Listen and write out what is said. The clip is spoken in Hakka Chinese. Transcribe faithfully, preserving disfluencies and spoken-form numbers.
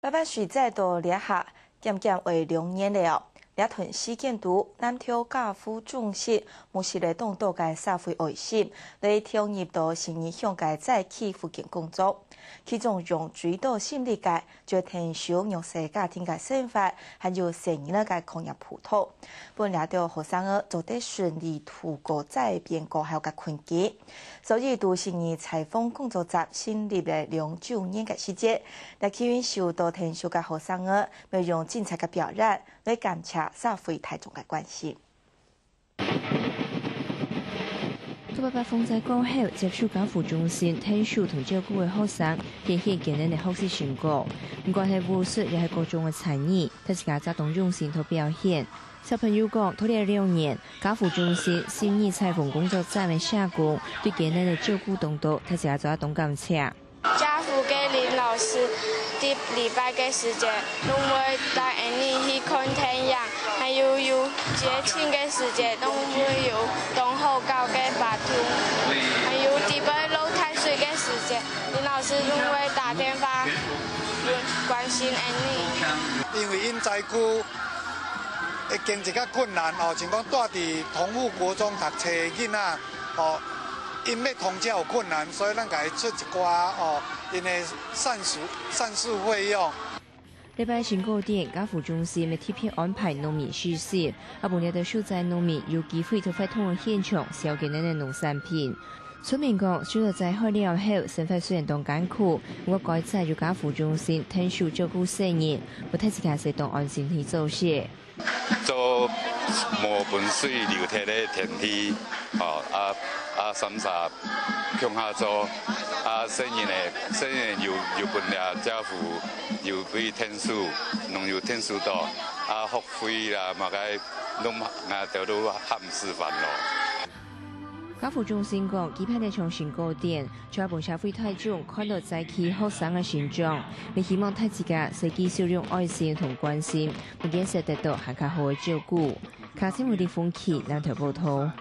八八水災到這下，漸漸會兩年了哦。這段時間肚，南投家扶中心，毋時來當多个社會愛心，來投入到信義鄉个災區復建工作。其中用最多心力个，就係𢯭手弱勢家庭个生活，還有細人仔个課業輔導。分這兜學生仔做得順利度過災變過後个困境。 所以，在信義採訪工作站成立了兩週年个時節，這期運輸到𢯭手个學生仔，愛用精彩个表演來感謝社會大眾个關心。在八八風災過後，接受家扶中心𢯭手同照顧个學生，展現驚人个學習成果。毋管係武術，也係各種个才藝，大自家做得當用心同表現。 小朋友講，在這兩年，家扶中心信義採訪工作站个社工，對佢等个照顧當多，大自家做得當感謝。家扶个林老師，逐禮拜个時節，攏會帶𠊎等去看電影，還有有節慶个時節，攏會有當好搞个活動，還有逐擺落大水个時節，林老師攏會打電話關心𠊎等。因為𠊎等災區 會經濟較困難哦，像講蹛佇同福國中讀冊个囡仔哦，𠊎等愛通車有困難，所以咱共𠊎出一寡哦，𠊎等个膳食，膳食費用。禮拜新古典，家扶中心會特別安排農民實習，啊分這兜受災農民有機會在活動个現場銷佢等个農產品。 村民講，受到災害了後，生活雖然當艱苦，毋過該在有家扶中心𢯭手照顧細人，分大自家做得當安心去做事。做無分水流忒个田地，吼，啊，啊，三儕共下做，啊，細人仔，細人仔有，有分這家扶，有分𢯭手，攏有𢯭手到，啊，學費啦，麼个，攏𠊎兜都喊食飯咯。 家扶中心講，期盼這場新古典，就愛分社會大眾看到災區學生个成長，也希望大自家會繼續用愛心同關心，分佢等得到還較好个照顧。嘉誠為你風紀，南投報導。